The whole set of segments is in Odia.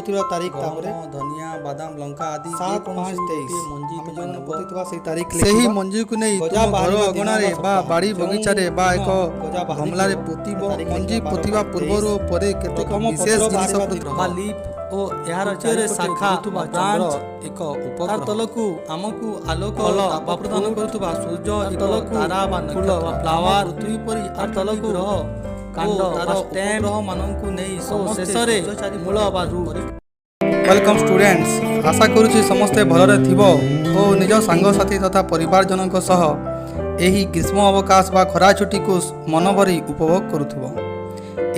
ପୋତିବା ତାରିଖ, ତାପରେ ଗହମ, ଧନିଆ, ବାଦାମ, ଲଙ୍କା ଆଦି 7 ଯେକୌଣସି 5 23 ଗୋଟିଏ ମଞ୍ଜି ଆମେ ତୁମେ ଯେଉଁଦିନ ନେବ। ପୋତିଥିବା ସେଇ ତାରିଖ ସେହି ଲେଖିବା। ମଞ୍ଜିକୁ ନେଇ ଗଜା ତୁମ ଘର ବାହାରିବା ଦିନ ଅଗଣାରେ ବା ବା ସପ୍ତାହ, ବାଡ଼ି ଯେଉଁ ବଗିଚାରେ ବା ଦିନ ଏକ ଗଜା ବାହାରିଥିବ ଗମଲାରେ ପୋତିବ। ତାରିଖ ମଞ୍ଜି ଲେଖିବା 12 ପୋତିବା 5 ପୂର୍ବରୁ 23। ଓ ପରେ କେତେକ ପ୍ରଥମ ବିଶେଷ ପତ୍ର ଜିନିଷ ବାହାରିବା ପ୍ରତି ଦିନ ବା ଲିଫ୍ ଓ ଏହାର ତୃତୀୟରେ ଚାରିପଟେ ଶାଖା ଘୁରୁଥିବା ବା ଚନ୍ଦ୍ର ବ୍ରାଞ୍ଚ, ଏକ ତାର ଉପଗ୍ରହ। ତଳକୁ ଆମକୁ ଆଲୋକ ଫଳ ତାପ ବା ପ୍ରଦାନ ଫ୍ରୁଟ୍, କରୁଥିବା ସୂର୍ଯ୍ୟ ତାର ଏକ ତଳକୁ ତାରା ବା ଫୁଲ ନକ୍ଷତ୍ର, ବା ଆମ ଫ୍ଲାୱାର, ପୃଥିବୀ ପରି ତାର 8ଟି ତଳକୁ ଗ୍ରହ କାଣ୍ଡ ଓ ତାର ବା ଷ୍ଟେମ୍ ଉପଗ୍ରହମାନଙ୍କୁ ନେଇ ଓ ସମସ୍ତେ ଶେଷରେ ସୂର୍ଯ୍ୟ ଚାରିପଟେ ମୂଳ ବା ରୁଟ୍। Welcome students, ଆଶା କରୁଛି ସମସ୍ତେ ଭଲରେ ଥିବ ଓ ନିଜ ସାଙ୍ଗସାଥି ତଥା ପରିବାରଜନଙ୍କ ସହ ଏହି ଗ୍ରୀଷ୍ମ ଅବକାଶ ବା ଖରା ଛୁଟିକୁ ମନ ଭରି ଉପଭୋଗ କରୁଥିବ।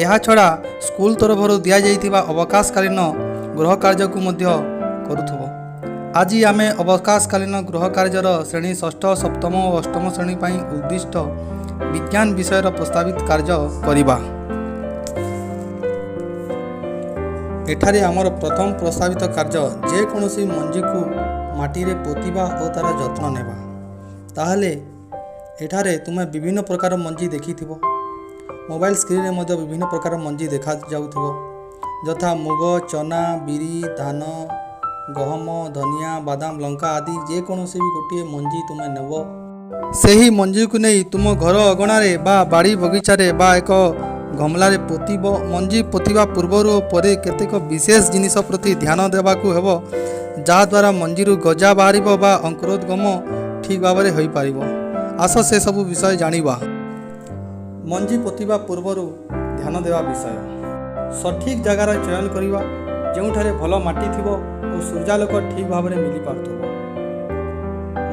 ଏହାଛଡ଼ା ସ୍କୁଲ ତରଫରୁ ଦିଆଯାଇଥିବା ଅବକାଶକାଳୀନ ଗୃହ କାର୍ଯ୍ୟକୁ ମଧ୍ୟ କରୁଥିବ। ଆଜି ଆମେ ଅବକାଶକାଳୀନ ଗୃହ କାର୍ଯ୍ୟର ଶ୍ରେଣୀ ଷଷ୍ଠ, ସପ୍ତମ ଓ ଅଷ୍ଟମ ଶ୍ରେଣୀ ପାଇଁ ଉଦ୍ଦିଷ୍ଟ ବିଜ୍ଞାନ ବିଷୟର ପ୍ରସ୍ତାବିତ କାର୍ଯ୍ୟ କରିବା। ଏଠାରେ ଆମର ପ୍ରଥମ ପ୍ରସ୍ତାବିତ କାର୍ଯ୍ୟ ଯେକୌଣସି ମଞ୍ଜିକୁ ମାଟିରେ ପୋତିବା ଓ ତା'ର ଯତ୍ନ ନେବା। ତାହେଲେ ଏଠାରେ ତୁମେ ବିଭିନ୍ନ ପ୍ରକାର ମଞ୍ଜି ଦେଖିଥିବ। ମୋବାଇଲ ସ୍କ୍ରିନ୍ରେ ମଧ୍ୟ ବିଭିନ୍ନ ପ୍ରକାର ମଞ୍ଜି ଦେଖାଯାଉଥିବ, ଯଥା ମୁଗ, ଚନା, ବିରି, ଧାନ, ଗହମ, ଧନିଆ, ବାଦାମ, ଲଙ୍କା ଆଦି। ଯେକୌଣସି ବି ଗୋଟିଏ ମଞ୍ଜି ତୁମେ ନେବ, ସେହି ମଞ୍ଜିକୁ ନେଇ ତୁମ ଘର ଅଗଣାରେ ବା ବାଡ଼ି ବଗିଚାରେ ବା ଏକ ଗମଲାରେ ପୋତିବ। ମଞ୍ଜି ପୋତିବା ପୂର୍ବରୁ ଓ ପରେ କେତେକ ବିଶେଷ ଜିନିଷ ପ୍ରତି ଧ୍ୟାନ ଦେବାକୁ ହେବ, ଯାହାଦ୍ୱାରା ମଞ୍ଜିରୁ ଗଜା ବାହାରିବ ବା ଅଙ୍କୁରୋଦ୍ଗମ ଠିକ୍ ଭାବରେ ହୋଇପାରିବ। ଆସ ସେସବୁ ବିଷୟ ଜାଣିବା। ମଞ୍ଜି ପୋତିବା ପୂର୍ବରୁ ଧ୍ୟାନ ଦେବା ବିଷୟ: ସଠିକ୍ ଜାଗାର ଚୟନ କରିବା, ଯେଉଁଠାରେ ଭଲ ମାଟି ଥିବ ଓ ସୂର୍ଯ୍ୟାଲୋକ ଠିକ୍ ଭାବରେ ମିଳିପାରୁଥିବ।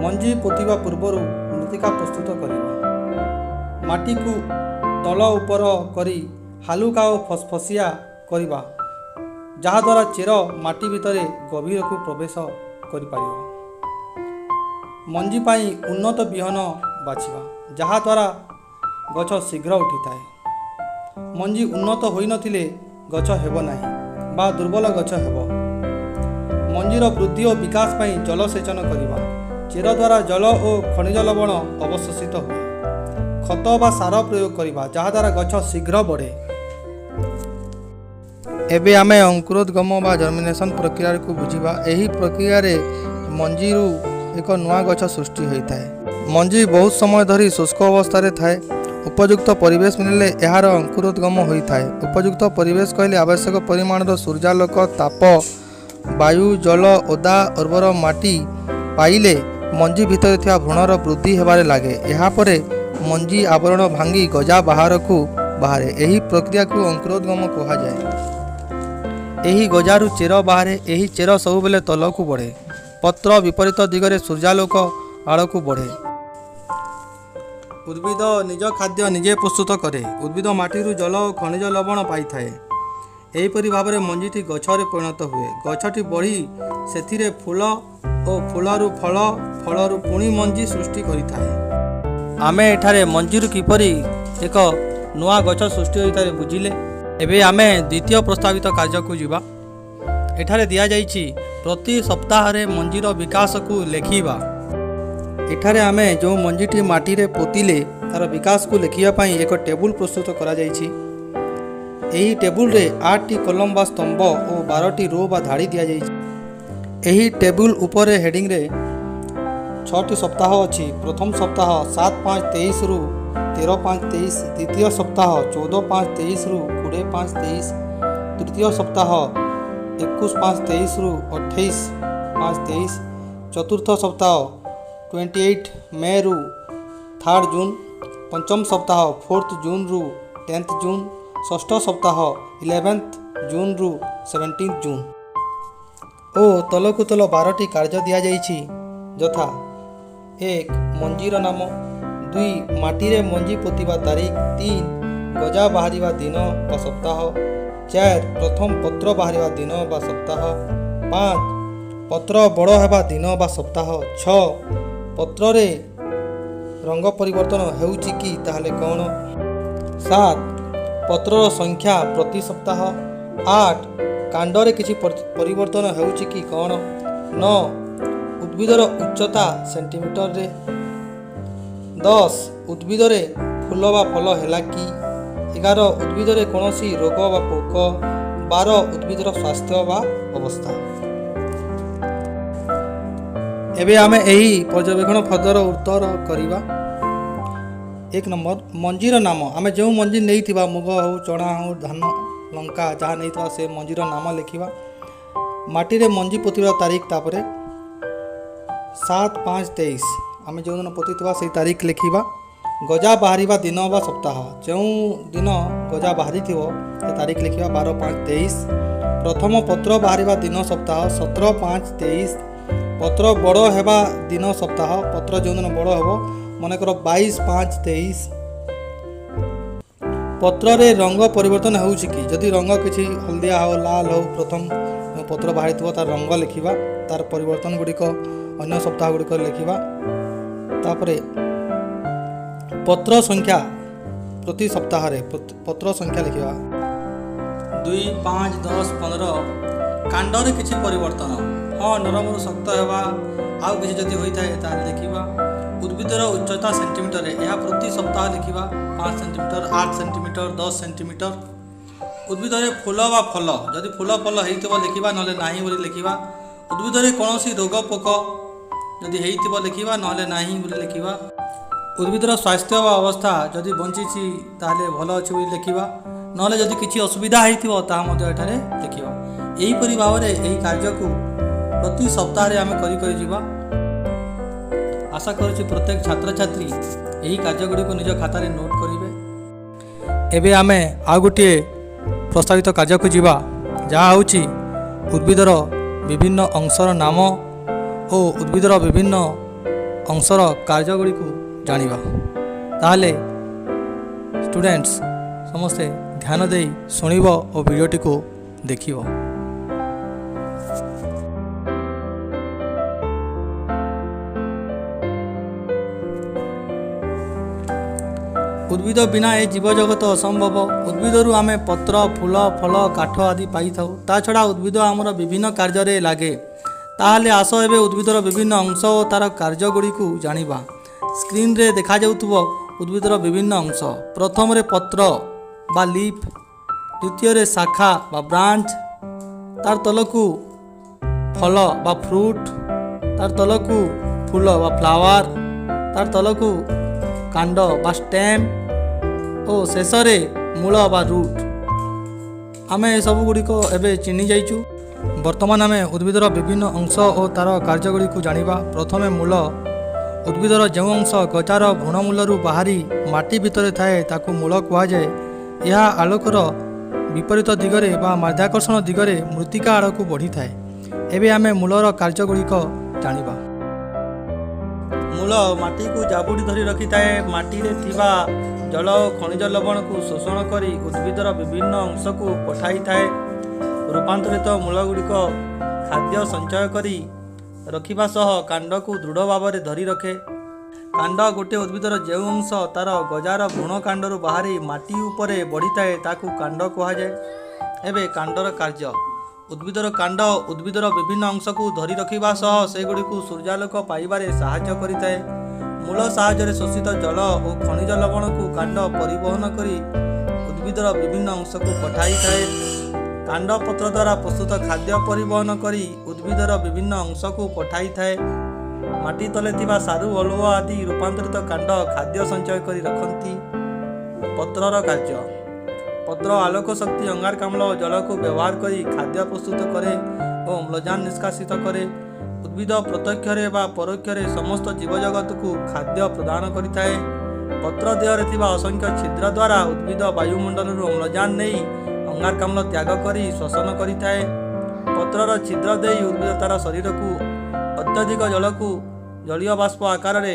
ମଞ୍ଜି ପୋତିବା ପୂର୍ବରୁ ମୃତ୍ତିକା ପ୍ରସ୍ତୁତ କରିବା। ମାଟିକୁ ତଳ ଉପର କରି ହାଲୁକା ଓ ଫସଫସିଆ କରିବା, ଯାହାଦ୍ୱାରା ଚେର ମାଟି ଭିତରେ ଗଭୀରକୁ ପ୍ରବେଶ କରିପାରିବ। ମଞ୍ଜି ପାଇଁ ଉନ୍ନତ ବିହନ ବାଛିବା, ଯାହାଦ୍ୱାରା ଗଛ ଶୀଘ୍ର ଉଠିଥାଏ। ମଞ୍ଜି ଉନ୍ନତ ହୋଇନଥିଲେ ଗଛ ହେବ ନାହିଁ ବା ଦୁର୍ବଳ ଗଛ ହେବ। ମଞ୍ଜିର ବୃଦ୍ଧି ଓ ବିକାଶ ପାଇଁ ଜଳସେଚନ କରିବା। ଚେର ଦ୍ୱାରା ଜଳ ଓ ଖଣିଜ ଲବଣ ଅବଶୋଷିତ ହୁଏ। ଖତ ବା ସାର ପ୍ରୟୋଗ କରିବା, ଯାହାଦ୍ୱାରା ଗଛ ଶୀଘ୍ର ବଢ଼େ। ଏବେ ଆମେ ଅଙ୍କୁରୋଦ୍ଗମ ବା ଜର୍ମିନେସନ୍ ପ୍ରକ୍ରିୟାକୁ ବୁଝିବା। ଏହି ପ୍ରକ୍ରିୟାରେ ମଞ୍ଜିରୁ ଏକ ନୂଆ ଗଛ ସୃଷ୍ଟି ହୋଇଥାଏ। ମଞ୍ଜି ବହୁତ ସମୟ ଧରି ଶୁଷ୍କ ଅବସ୍ଥାରେ ଥାଏ। ଉପଯୁକ୍ତ ପରିବେଶ ମିଳିଲେ ଏହାର ଅଙ୍କୁରୋଦ୍ଗମ ହୋଇଥାଏ। ଉପଯୁକ୍ତ ପରିବେଶ କହିଲେ ଆବଶ୍ୟକ ପରିମାଣର ସୂର୍ଯ୍ୟାଲୋକ, ତାପ, ବାୟୁ, ଜଳ, ଓଦା ଉର୍ବର ମାଟି ପାଇଲେ ମଞ୍ଜି ଭିତରେ ଥିବା ଭ୍ରୂଣର ବୃଦ୍ଧି ହେବାରେ ଲାଗେ। ଏହାପରେ ମଞ୍ଜି ଆବରଣ ଭାଙ୍ଗି ଗଜା ବାହାରକୁ ବାହାରେ। ଏହି ପ୍ରକ୍ରିୟାକୁ ଅଙ୍କୁରୋଦ୍ଗମ କୁହାଯାଏ। ଏହି ଗଜାରୁ ଚେର ବାହାରେ। ଏହି ଚେର ସବୁବେଳେ ତଳକୁ ବଢ଼େ। ପତ୍ର ବିପରୀତ ଦିଗରେ ସୂର୍ଯ୍ୟାଲୋକ ଆଡ଼କୁ ବଢ଼େ। ଉଦ୍ଭିଦ ନିଜ ଖାଦ୍ୟ ନିଜେ ପ୍ରସ୍ତୁତ କରେ। ଉଦ୍ଭିଦ ମାଟିରୁ ଜଳ ଓ ଖଣିଜ ଲବଣ ପାଇଥାଏ। ଏହିପରି ଭାବରେ ମଞ୍ଜିଟି ଗଛରେ ପରିଣତ ହୁଏ। ଗଛଟି ବଢ଼ି ସେଥିରେ ଫୁଲ ଓ ଫୁଲରୁ ଫଳ, ଫଳରୁ ପୁଣି ମଞ୍ଜି ସୃଷ୍ଟି କରିଥାଏ। ଆମେ ଏଠାରେ ମଞ୍ଜିରୁ କିପରି ଏକ ନୂଆ ଗଛ ସୃଷ୍ଟି ହୋଇଥାଏ ବୁଝିଲେ। ଏବେ ଆମେ ଦ୍ୱିତୀୟ ପ୍ରସ୍ତାବିତ କାର୍ଯ୍ୟକୁ ଯିବା। ଏଠାରେ ଦିଆଯାଇଛି ପ୍ରତି ସପ୍ତାହରେ ମଞ୍ଜିର ବିକାଶକୁ ଲେଖିବା। ଏଠାରେ ଆମେ ଯେଉଁ ମଞ୍ଜିଟି ମାଟିରେ ପୋତିଲେ ତା'ର ବିକାଶକୁ ଲେଖିବା ପାଇଁ ଏକ ଟେବୁଲ ପ୍ରସ୍ତୁତ କରାଯାଇଛି। ଏହି ଟେବୁଲରେ 8ଟି କଲମ ବା ସ୍ତମ୍ଭ ଓ 12ଟି ରୋ ବା ଧାଡ଼ି ଦିଆଯାଇଛି। ଏହି ଟେବୁଲ ଉପରେ ହେଡ଼ିଂରେ 6ଟି ସପ୍ତାହ ଅଛି। ପ୍ରଥମ ସପ୍ତାହ 7/5/23ରୁ 13/5/23, ଦ୍ୱିତୀୟ ସପ୍ତାହ 14/5/23ରୁ 20/5/23, ତୃତୀୟ ସପ୍ତାହ 21/5/23ରୁ 28/5/23, ଚତୁର୍ଥ ସପ୍ତାହ 28 ମେରୁ 3 ଜୁନ୍, ପଞ୍ଚମ ସପ୍ତାହ 4 ଜୁନ୍ରୁ 10 ଜୁନ୍, ଷଷ୍ଠ ସପ୍ତାହ 11 ଜୁନ୍ରୁ 17 ଜୁନ୍। ଓ ତଳକୁ ତଳ 12ଟି କାର୍ଯ୍ୟ ଦିଆଯାଇଛି, ଯଥା: 1, ମଞ୍ଜିର ନାମ। 2, ମାଟିରେ ମଞ୍ଜି ପୋତିବା ତାରିଖ। 3, ଗଜା ବାହାରିବା ଦିନ ବା ସପ୍ତାହ। 4, ପ୍ରଥମ ପତ୍ର ବାହାରିବା ଦିନ ବା ସପ୍ତାହ। 5, ପତ୍ର ବଡ଼ ହେବା ଦିନ ବା ସପ୍ତାହ। 6, ପତ୍ରରେ ରଙ୍ଗ ପରିବର୍ତ୍ତନ ହେଉଛି କି, ତାହେଲେ କ'ଣ? 7, ପତ୍ରର ସଂଖ୍ୟା ପ୍ରତି ସପ୍ତାହ। 8, କାଣ୍ଡରେ କିଛି ପରିବର୍ତ୍ତନ ହେଉଛି କି କ'ଣ? 9, ଉଦ୍ଭିଦର ଉଚ୍ଚତା ସେଣ୍ଟିମିଟରରେ। 10, ଉଦ୍ଭିଦରେ ଫୁଲ ବା ଫଳ ହେଲା କି? 11, ଉଦ୍ଭିଦରେ କୌଣସି ରୋଗ ବା ପୋକ। 12 ଉଦ୍ଭିଦର ସ୍ୱାସ୍ଥ୍ୟ ବା ଅବସ୍ଥା। ଏବେ ଆମେ ଏହି ପର୍ଯ୍ୟବେକ୍ଷଣ ଫର୍ଦ୍ଦର ଉତ୍ତର କରିବା। 1 ନମ୍ବର, ମଞ୍ଜିର ନାମ। ଆମେ ଯେଉଁ ମଞ୍ଜି ନେଇଥିବା, ମୁଗ ହେଉ, ଚଣା ହେଉ, ଧାନ, ଲଙ୍କା, ଯାହା ନେଇଥିବା ସେ ମଞ୍ଜିର ନାମ ଲେଖିବା। ମାଟିରେ ମଞ୍ଜି ପୋତିବା ତାରିଖ, ତାପରେ 7/5/23, ଆମେ ଯେଉଁଦିନ ପୋତିଥିବା ସେଇ ତାରିଖ ଲେଖିବା। ଗଜା ବାହାରିବା ଦିନ ବା ସପ୍ତାହ, ଯେଉଁ ଦିନ ଗଜା ବାହାରିଥିବ ସେ ତାରିଖ ଲେଖିବା, 12/5/23। ପ୍ରଥମ ପତ୍ର ବାହାରିବା ଦିନ ସପ୍ତାହ, 17/5/23। ପତ୍ର ବଡ଼ ହେବା ଦିନ ସପ୍ତାହ, ପତ୍ର ଯେଉଁଦିନ ବଡ଼ ହେବ, ମନେକର 22/5/23। ପତ୍ରରେ ରଙ୍ଗ ପରିବର୍ତ୍ତନ ହେଉଛି କି? ଯଦି ରଙ୍ଗ କିଛି ହଳଦିଆ ହେଉ, ଲାଲ ହେଉ, ପ୍ରଥମ ପତ୍ର ବାହାରିଥିବ ତାର ରଙ୍ଗ ଲେଖିବା। ତାର ପରିବର୍ତ୍ତନ ଗୁଡ଼ିକ ଅନ୍ୟ ସପ୍ତାହ ଗୁଡ଼ିକରେ ଲେଖିବା। ତାପରେ ପତ୍ର ସଂଖ୍ୟା, ପ୍ରତି ସପ୍ତାହରେ ପତ୍ର ସଂଖ୍ୟା ଲେଖିବା, 2, 5, 10, 15। କାଣ୍ଡରେ କିଛି ପରିବର୍ତ୍ତନ? ହଁ, ନରମରୁ ଶକ୍ତ ହେବା, ଆଉ କିଛି ଯଦି ହୋଇଥାଏ ତାହେଲେ ଲେଖିବା। ଉଦ୍ଭିଦର ଉଚ୍ଚତା ସେଣ୍ଟିମିଟରରେ, ଏହା ପ୍ରତି ସପ୍ତାହ ଲେଖିବା, 5 ସେଣ୍ଟିମିଟର, 8 ସେଣ୍ଟିମିଟର, 10 ସେଣ୍ଟିମିଟର। ଉଦ୍ଭିଦରେ ଫୁଲ ବା ଫଳ, ଯଦି ଫୁଲ ଫଳ ହେଇଥିବ ଲେଖିବା, ନହେଲେ ନାହିଁ ବୋଲି ଲେଖିବା। ଉଦ୍ଭିଦରେ କୌଣସି ରୋଗ ପୋକ ଯଦି ହେଇଥିବ ଲେଖିବା, ନହେଲେ ନାହିଁ ବୋଲି ଲେଖିବା। ଉଦ୍ଭିଦର ସ୍ୱାସ୍ଥ୍ୟ ବା ଅବସ୍ଥା, ଯଦି ବଞ୍ଚିଛି ତାହେଲେ ଭଲ ଅଛି ବୋଲି ଲେଖିବା, ନହେଲେ ଯଦି କିଛି ଅସୁବିଧା ହେଇଥିବ ତାହା ମଧ୍ୟ ଏଠାରେ ଲେଖିବା। ଏହିପରି ଭାବରେ ଏହି କାର୍ଯ୍ୟକୁ ପ୍ରତି ସପ୍ତାହରେ ଆମେ କରି କରି ଯିବା। ଆଶା କରୁଛି ପ୍ରତ୍ୟେକ ଛାତ୍ରଛାତ୍ରୀ ଏହି କାର୍ଯ୍ୟଗୁଡ଼ିକୁ ନିଜ ଖାତାରେ ନୋଟ୍ କରିବେ। ଏବେ ଆମେ ଆଉ ଗୋଟିଏ ପ୍ରସ୍ତାବିତ କାର୍ଯ୍ୟକୁ ଯିବା, ଯାହା ହେଉଛି ଉଦ୍ଭିଦର ବିଭିନ୍ନ ଅଂଶର ନାମ ଓ ଉଦ୍ଭିଦର ବିଭିନ୍ନ ଅଂଶର କାର୍ଯ୍ୟଗୁଡ଼ିକୁ ଜାଣିବା। ତାହେଲେ ଷ୍ଟୁଡେଣ୍ଟସ୍, ସମସ୍ତେ ଧ୍ୟାନ ଦେଇ ଶୁଣିବ ଓ ଭିଡ଼ିଓଟିକୁ ଦେଖିବ। ଉଦ୍ଭିଦ ବିନା ଏ ଜୀବଜଗତ ଅସମ୍ଭବ। ଉଦ୍ଭିଦରୁ ଆମେ ପତ୍ର, ଫୁଲ, ଫଳ, କାଠ ଆଦି ପାଇଥାଉ। ତା ଛଡ଼ା ଉଦ୍ଭିଦ ଆମର ବିଭିନ୍ନ କାର୍ଯ୍ୟରେ ଲାଗେ। ତାହେଲେ ଆସ ଏବେ ଉଦ୍ଭିଦର ବିଭିନ୍ନ ଅଂଶ ଓ ତା'ର କାର୍ଯ୍ୟଗୁଡ଼ିକୁ ଜାଣିବା। ସ୍କ୍ରିନ୍ରେ ଦେଖାଯାଉଥିବ ଉଦ୍ଭିଦର ବିଭିନ୍ନ ଅଂଶ। ପ୍ରଥମରେ ପତ୍ର ବା ଲିଫ୍, ଦ୍ୱିତୀୟରେ ଶାଖା ବା ବ୍ରାଞ୍ଚ, ତାର ତଳକୁ ଫଳ ବା ଫ୍ରୁଟ୍, ତାର ତଳକୁ ଫୁଲ ବା ଫ୍ଲାୱାର, ତାର ତଳକୁ କାଣ୍ଡ ବା ଷ୍ଟେମ୍ ଓ ଶେଷରେ ମୂଳ ବା ରୁଟ୍। ଆମେ ଏସବୁ ଗୁଡ଼ିକ ଏବେ ଚିହ୍ନି ଯାଇଛୁ। ବର୍ତ୍ତମାନ ଆମେ ଉଦ୍ଭିଦର ବିଭିନ୍ନ ଅଂଶ ଓ ତା'ର କାର୍ଯ୍ୟଗୁଡ଼ିକୁ ଜାଣିବା। ପ୍ରଥମେ ମୂଳ। ଉଦ୍ଭିଦର ଯେଉଁ ଅଂଶ ଗଜାର ଭ୍ରୂଣମୂଳରୁ ବାହାରି ମାଟି ଭିତରେ ଥାଏ ତାକୁ ମୂଳ କୁହାଯାଏ। ଏହା ଆଲୋକର ବିପରୀତ ଦିଗରେ ବା ମାଧ୍ୟାକର୍ଷଣ ଦିଗରେ ମୃତ୍ତିକା ଆଡ଼କୁ ବଢ଼ିଥାଏ। ଏବେ ଆମେ ମୂଳର କାର୍ଯ୍ୟଗୁଡ଼ିକ ଜାଣିବା। ମୂଳ ମାଟିକୁ ଜାବୁଡ଼ି ଧରି ରଖିଥାଏ। ମାଟିରେ ଥିବା ଜଳ ଓ ଖଣିଜ ଲବଣକୁ ଶୋଷଣ କରି ଉଦ୍ଭିଦର ବିଭିନ୍ନ ଅଂଶକୁ ପଠାଇଥାଏ। ରୂପାନ୍ତରିତ ମୂଳଗୁଡ଼ିକ ଖାଦ୍ୟ ସଞ୍ଚୟ କରି ରଖିବା ସହ କାଣ୍ଡକୁ ଦୃଢ଼ ଭାବରେ ଧରି ରଖେ। କାଣ୍ଡ ଗୋଟିଏ ଉଦ୍ଭିଦର ଯେଉଁ ଅଂଶ ତା'ର ଗଜାର ଭ୍ରୂଣ କାଣ୍ଡରୁ ବାହାରି ମାଟି ଉପରେ ବଢ଼ିଥାଏ ତାକୁ କାଣ୍ଡ କୁହାଯାଏ। ଏବେ କାଣ୍ଡର କାର୍ଯ୍ୟ। ଉଦ୍ଭିଦର କାଣ୍ଡ ଉଦ୍ଭିଦର ବିଭିନ୍ନ ଅଂଶକୁ ଧରି ରଖିବା ସହ ସେଗୁଡ଼ିକୁ ସୂର୍ଯ୍ୟାଲୋକ ପାଇବାରେ ସାହାଯ୍ୟ କରିଥାଏ। ମୂଳ ସାହାଯ୍ୟରେ ଶୋଷିତ ଜଳ ଓ ଖଣିଜ ଲବଣକୁ କାଣ୍ଡ ପରିବହନ କରି ଉଦ୍ଭିଦର ବିଭିନ୍ନ ଅଂଶକୁ ପଠାଇଥାଏ। କାଣ୍ଡ ପତ୍ର ଦ୍ୱାରା ପ୍ରସ୍ତୁତ ଖାଦ୍ୟ ପରିବହନ କରି ଉଦ୍ଭିଦର ବିଭିନ୍ନ ଅଂଶକୁ ପଠାଇଥାଏ। ମାଟି ତଳେ ଥିବା ସାରୁ, ଅଲୁଅ ଆଦି ରୂପାନ୍ତରିତ କାଣ୍ଡ ଖାଦ୍ୟ ସଞ୍ଚୟ କରି ରଖନ୍ତି। ପତ୍ରର କାର୍ଯ୍ୟ। ପତ୍ର ଆଲୋକ ଶକ୍ତି, ଅଙ୍ଗାରକାମ୍ଳ ଓ ଜଳକୁ ବ୍ୟବହାର କରି ଖାଦ୍ୟ ପ୍ରସ୍ତୁତ କରେ ଓ ଅମ୍ଳଜାନ ନିଷ୍କାସିତ କରେ। ଉଦ୍ଭିଦ ପ୍ରତ୍ୟକ୍ଷରେ ବା ପରୋକ୍ଷରେ ସମସ୍ତ ଜୀବଜଗତକୁ ଖାଦ୍ୟ ପ୍ରଦାନ କରିଥାଏ। ପତ୍ର ଦେହରେ ଥିବା ଅସଂଖ୍ୟ ଛିଦ୍ର ଦ୍ୱାରା ଉଦ୍ଭିଦ ବାୟୁମଣ୍ଡଳରୁ ଅମ୍ଳଜାନ ନେଇ ଅଙ୍ଗାରକାମ୍ଳ ତ୍ୟାଗ କରି ଶ୍ୱସନ କରିଥାଏ। ପତ୍ରର ଛିଦ୍ର ଦେଇ ଉଦ୍ଭିଦ ତା'ର ଶରୀରକୁ ଅତ୍ୟଧିକ ଜଳକୁ ଜଳୀୟ ବାଷ୍ପ ଆକାରରେ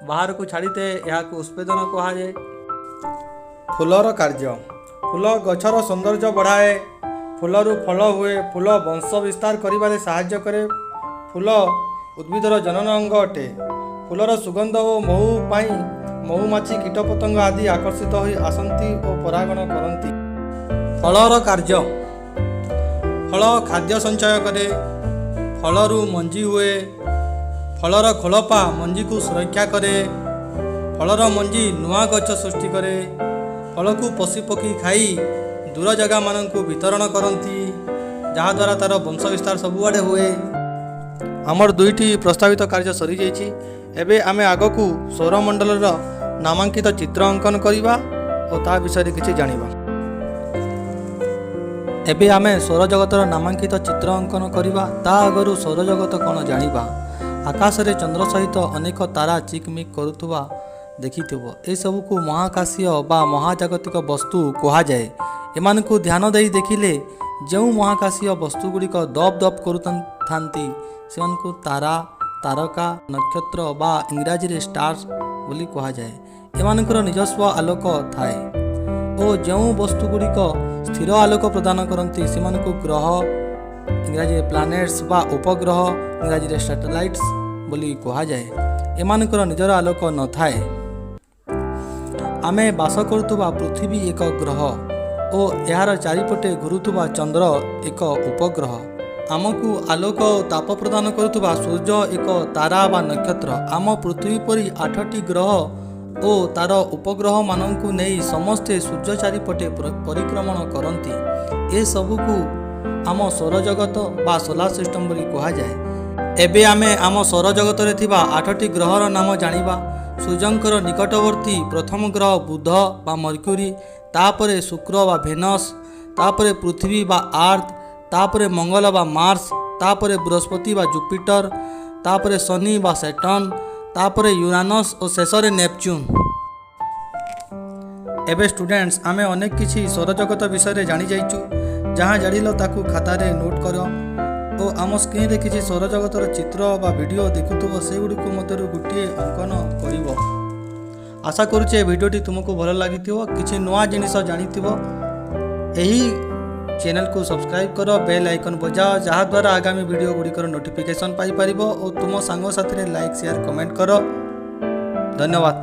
ବାହାରକୁ ଛାଡ଼ିଥାଏ। ଏହାକୁ ଉତ୍ସ୍ୱେଦନ କୁହାଯାଏ। ଫୁଲର କାର୍ଯ୍ୟ। ଫୁଲ ଗଛର ସୌନ୍ଦର୍ଯ୍ୟ ବଢ଼ାଏ। ଫୁଲରୁ ଫଳ ହୁଏ। ଫୁଲ ବଂଶ ବିସ୍ତାର କରିବାରେ ସାହାଯ୍ୟ କରେ। ଫୁଲ ଉଦ୍ଭିଦର ଜନନ ଅଙ୍ଗ ଅଟେ। ଫୁଲର ସୁଗନ୍ଧ ଓ ମହୁ ପାଇଁ ମହୁମାଛି, କୀଟପତଙ୍ଗ ଆଦି ଆକର୍ଷିତ ହୋଇ ଆସନ୍ତି ଓ ପରାଗଣ କରନ୍ତି। ଫଳର କାର୍ଯ୍ୟ। ଫଳ ଖାଦ୍ୟ ସଞ୍ଚୟ କରେ। ଫଳରୁ ମଞ୍ଜି ହୁଏ। ଫଳର ଖୋଳପା ମଞ୍ଜିକୁ ସୁରକ୍ଷା କରେ। ଫଳର ମଞ୍ଜି ନୂଆ ଗଛ ସୃଷ୍ଟି କରେ। ଫଳକୁ ପଶୁପକ୍ଷୀ ଖାଇ ଦୂର ଜାଗାମାନଙ୍କୁ ବିତରଣ କରନ୍ତି, ଯାହାଦ୍ୱାରା ତା'ର ବଂଶ ବିସ୍ତାର ସବୁଆଡ଼େ ହୁଏ। ଆମର ଦୁଇଟି ପ୍ରସ୍ତାବିତ କାର୍ଯ୍ୟ ସରିଯାଇଛି। ଏବେ ଆମେ ଆଗକୁ ସୌରମଣ୍ଡଳର ନାମାଙ୍କିତ ଚିତ୍ର ଅଙ୍କନ କରିବା ଓ ତା ବିଷୟରେ କିଛି ଜାଣିବା। ଏବେ ଆମେ ସୌରଜଗତର ନାମାଙ୍କିତ ଚିତ୍ର ଅଙ୍କନ କରିବା, ତା ଆଗରୁ ସୌରଜଗତ କ'ଣ ଜାଣିବା। ଆକାଶରେ ଚନ୍ଦ୍ର ସହିତ ଅନେକ ତାରା ଚିକମିକ କରୁଥିବା ଦେଖିଥିବ। ଏସବୁକୁ ମହାକାଶୀୟ ବା ମହାଜାଗତିକ ବସ୍ତୁ କୁହାଯାଏ। ଏମାନଙ୍କୁ ଧ୍ୟାନ ଦେଇ ଦେଖିଲେ ଯେଉଁ ମହାକାଶୀୟ ବସ୍ତୁଗୁଡ଼ିକ ଦପ୍ ଦପ୍ କରୁଥାନ୍ତି, ସେମାନଙ୍କୁ ତାରା, ତାରକା, ନକ୍ଷତ୍ର ବା ଇଂରାଜୀରେ ଷ୍ଟାର୍ସ ବୋଲି କୁହାଯାଏ। ଏମାନଙ୍କର ନିଜସ୍ୱ ଆଲୋକ ଥାଏ ଓ ଯେଉଁ ବସ୍ତୁଗୁଡ଼ିକ ସ୍ଥିର ଆଲୋକ ପ୍ରଦାନ କରନ୍ତି, ସେମାନଙ୍କୁ ଗ୍ରହ, ଇଂରାଜୀରେ ପ୍ଲାନେଟ୍ସ ବା ଉପଗ୍ରହ, ଇଂରାଜୀରେ ସାଟେଲାଇଟ୍ସ ବୋଲି କୁହାଯାଏ। ଏମାନଙ୍କର ନିଜର ଆଲୋକ ନଥାଏ। ଆମେ ବାସ କରୁଥିବା ପୃଥିବୀ ଏକ ଗ୍ରହ ଓ ଏହାର ଚାରିପଟେ ଘୁରୁଥିବା ଚନ୍ଦ୍ର ଏକ ଉପଗ୍ରହ। ଆମକୁ ଆଲୋକ ଓ ତାପ ପ୍ରଦାନ କରୁଥିବା ସୂର୍ଯ୍ୟ ଏକ ତାରା ବା ନକ୍ଷତ୍ର। ଆମ ପୃଥିବୀ ପରି ଆଠଟି ଗ୍ରହ ଓ ତାର ଉପଗ୍ରହମାନଙ୍କୁ ନେଇ ସମସ୍ତେ ସୂର୍ଯ୍ୟ ଚାରିପଟେ ପରିକ୍ରମଣ କରନ୍ତି। ଏସବୁକୁ ଆମ ସୌରଜଗତ ବା ସୋଲାର ସିଷ୍ଟମ ବୋଲି କୁହାଯାଏ। ଏବେ ଆମେ ଆମ ସୌରଜଗତରେ ଥିବା ଆଠଟି ଗ୍ରହର ନାମ ଜାଣିବା। ସୂର୍ଯ୍ୟଙ୍କର ନିକଟବର୍ତ୍ତୀ ପ୍ରଥମ ଗ୍ରହ ବୁଧ ବା ମର୍କ୍ୟୁରୀ, ତାପରେ ଶୁକ୍ର ବା ଭେନସ୍, ତାପରେ ପୃଥିବୀ ବା ଆର୍ଥ, ତାପରେ ମଙ୍ଗଳ ବା ମାର୍ସ, ତାପରେ ବୃହସ୍ପତି ବା ଜୁପିଟର, ତାପରେ ଶନି ବା ସେଟର୍ନ, ତାପରେ ୟୁରାନସ୍ ଓ ଶେଷରେ ନେପଚୁନ୍। ଏବେ ଷ୍ଟୁଡେଣ୍ଟସ୍, ଆମେ ଅନେକ କିଛି ସୌରଜଗତ ବିଷୟରେ ଜାଣିଯାଇଛୁ। ଯାହା ଜାଣିଲ, ତାକୁ ଖାତାରେ ନୋଟ୍ କର ଓ ଆମ ସ୍କ୍ରିନ୍ରେ କିଛି ସୌରଜଗତର ଚିତ୍ର ବା ଭିଡ଼ିଓ ଦେଖୁଥିବ, ସେଗୁଡ଼ିକୁ ମଧ୍ୟରୁ ଗୋଟିଏ ଅଙ୍କନ କରିବ। ଆଶା କରୁଛି ଏ ଭିଡ଼ିଓଟି ତୁମକୁ ଭଲ ଲାଗିଥିବ, କିଛି ନୂଆ ଜିନିଷ ଜାଣିଥିବ। ଏହି ଚ୍ୟାନେଲକୁ ସବସ୍କ୍ରାଇବ୍ କର, ବେଲ୍ ଆଇକନ୍ ବଜାଅ, ଯାହାଦ୍ୱାରା ଆଗାମୀ ଭିଡ଼ିଓ ଗୁଡ଼ିକର ନୋଟିଫିକେସନ୍ ପାଇପାରିବ ଓ ତୁମ ସାଙ୍ଗସାଥିରେ ଲାଇକ୍, ସେୟାର, କମେଣ୍ଟ କର। ଧନ୍ୟବାଦ।